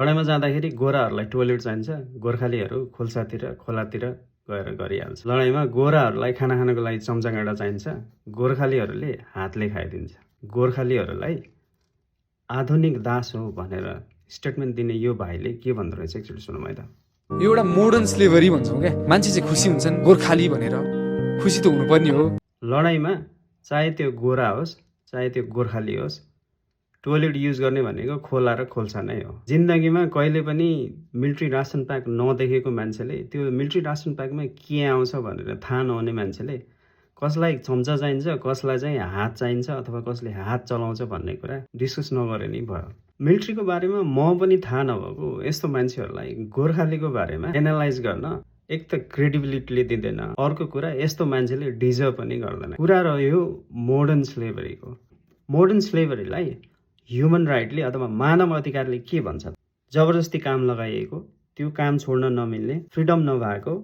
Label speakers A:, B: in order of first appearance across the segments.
A: लडाइँमा जाँदाखेरि गोराहरूलाई टोयलेट चाहिन्छ, गोर्खालीहरू खोलातिर गएर गरिहाल्छ। लडाइँमा गोराहरूलाई खाना खानको लागि चम्चा काँटा चाहिन्छ, गोर्खालीहरूले हातले खाइदिन्छ। गोर्खालीहरूलाई आधुनिक दास हो भनेर स्टेटमेन्ट दिने यो भाइले के भन्दो रहेछ एकचोटि सुनौँ है त।
B: यो एउटा मोडर्न स्लेभरी भन्छौँ क्या, मान्छे चाहिँ खुसी हुन्छन् गोर्खाली भनेर, खुसी त हुनुपर्ने हो।
A: लडाइँमा चाहे त्यो गोरा होस् चाहे त्यो गोर्खाली होस्, टोयलेट युज गर्ने भनेको खोला र खोल्सा नै हो। जिन्दगीमा कहिले पनि मिलिट्री रासन प्याक नदेखेको मान्छेले, त्यो मिलिट्री रासन प्याकमा के आउँछ भनेर थाहा नहुने मान्छेले कसलाई चम्चा चाहिन्छ, कसलाई चाहिँ हात चाहिन्छ अथवा कसले हात चलाउँछ भन्ने कुरा डिस्कस नगरे नि भयो। मिलिट्रीको बारेमा म पनि थाहा नभएको यस्तो मान्छेहरूलाई गोर्खालीको बारेमा एनालाइज गर्न एक त क्रेडिबिलिटीले दिँदैन, अर्को कुरा यस्तो मान्छेले डिजर्भ पनि गर्दैन। कुरा रह्यो मोडर्न स्लेभरीको। मोडर्न स्लेभरीलाई ह्युमन राइटले अथवा मानव अधिकारले के भन्छ? जबरजस्ती काम लगाइएको, त्यो काम छोड्न नमिल्ने, फ्रिडम नभएको,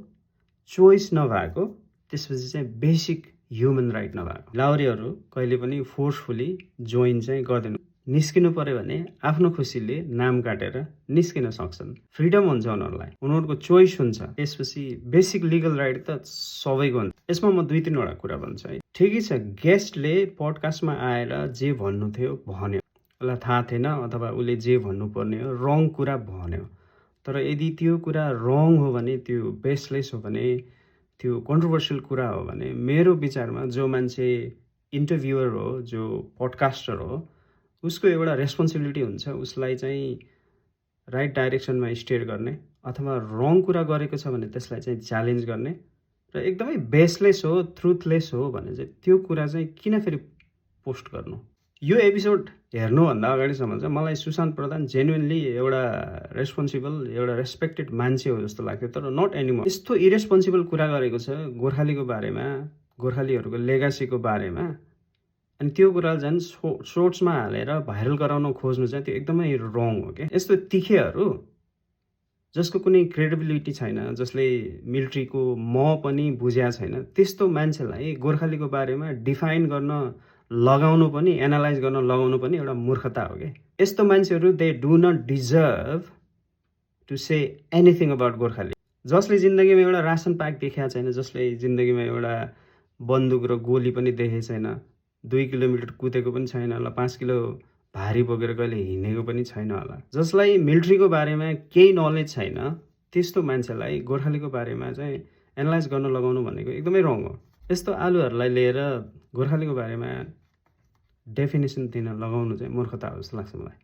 A: चोइस नभएको, त्यसपछि चाहिँ बेसिक ह्युमन राइट नभएको। लाउरेहरू कहिले पनि फोर्सफुली जोइन चाहिँ गर्दैन। निस्किनु पर्यो भने आफ्नो खुसीले नाम काटेर निस्किन सक्छन्। फ्रिडम हुन्छ उनीहरूलाई, उनीहरूको चोइस हुन्छ। त्यसपछि बेसिक लिगल राइट त सबैको हुन्छ। यसमा म 2-3 वटा कुरा भन्छु है। ठिकै छ, गेस्टले पडकास्टमा आएर जे भन्नु थियो भन्यो, उसलाई थाहा थिएन अथवा उसले जे भन्नुपर्ने हो रङ कुरा भन्यो। तर यदि त्यो कुरा रङ हो भने, त्यो बेसलेस हो भने, त्यो कन्ट्रोभर्सियल कुरा हो भने, मेरो विचारमा जो मान्छे इन्टरभ्युअर हो, जो पडकास्टर हो, उसको एउटा रेस्पोन्सिबिलिटी हुन्छ उसलाई चाहिँ राइट डाइरेक्सनमा स्टेयर गर्ने, अथवा रङ कुरा गरेको छ भने त्यसलाई चाहिँ च्यालेन्ज गर्ने, र एकदमै बेसलेस हो, ट्रुथलेस हो भने चाहिँ त्यो कुरा चाहिँ किन फेरि पोस्ट गर्नु। यो एपिसोड हेर्नुभन्दा अगाडिसम्म चाहिँ मलाई सुशान्त प्रधान जेन्युनली एउटा रेस्पोन्सिबल, एउटा रेस्पेक्टेड मान्छे हो जस्तो लाग्थ्यो। तर नट एनिमोर। यस्तो इरेस्पोन्सिबल कुरा गरेको छ गोर्खालीको बारेमा, गोर्खालीहरूको लेगासीको बारेमा, अनि त्यो कुरा झन् सोर्ट्समा हालेर भाइरल गराउन खोज्नु चाहिँ त्यो एकदमै रङ हो क्या। यस्तो तिखेहरू जसको कुनै क्रेडिबिलिटी छैन, जसले मिलिट्रीको म पनि बुझ्या छैन, त्यस्तो मान्छेलाई गोर्खालीको बारेमा डिफाइन गर्न लगाउनु पनि, एनालाइज गर्न लगाउनु पनि एउटा मूर्खता हो क्या। यस्तो मान्छेहरू they do not deserve to say anything about Gorkhali. जसले जिन्दगीमा एउटा रासन प्याक देखेको छैन, जसले जिन्दगीमा एउटा बन्दुक र गोली पनि देखेको छैन, 2 किलोमिटर कुदेको पनि छैन होला, 5 किलो भारी बोकेर कहिले हिँडेको पनि छैन होला, जसलाई मिलिट्रीको बारेमा केही नलेज छैन, त्यस्तो मान्छेलाई गोर्खालीको बारेमा चाहिँ एनालाइज गर्न लगाउनु भनेको एकदमै रङ हो। यस्तो आलुहरूलाई लिएर गोर्खालीको बारेमा डेफिनेसन दिन लगाउनु चाहिँ मूर्खता हो जस्तो लाग्छ मलाई।